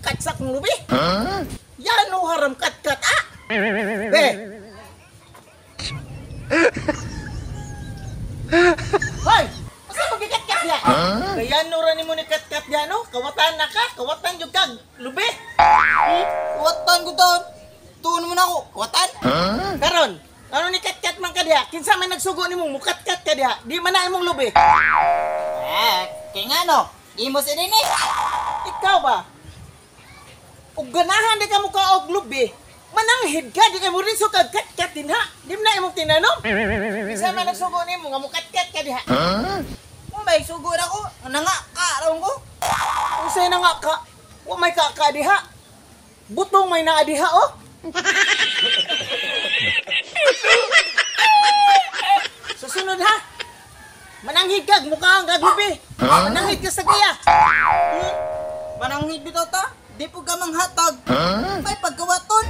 kat sa akong lubi. Yan o haram kat-kat ah. Be. Hoy! Asa mo gikat-kat diha? Kaya no ra nimo ni kat-kat diha no? Kawatan na ka, kawatan jud kag lubi. Kawatan ko taon. Tuon mo na ako. Kawatan? Karon, ano ni kat-kat man ka diha? Kinsa may nagsugo nimo mukat-kat ka diha? Di man na imong lubi. Eh, kay nga no. Imo si Dini. Ikaw ba? Ug ganahan di ka mo ka og lubi. Mananghid ka, di ka mo rin kag kat-kat din ha. Di mo na imong tinanom. Kinsa man nagsugo nimo nga mukat-kat ka diha? Kung may sugo na ko, nanga ka raon ko. Unsay na nga ka? Wa may ka diha. Butong may naa diha oh. Susunod ha. Mananghid ka, mukha ang gaglubi. Mananghid ka sa giya. Mananghid bitaw ta. Di po ka manghatag. May pagkawaton.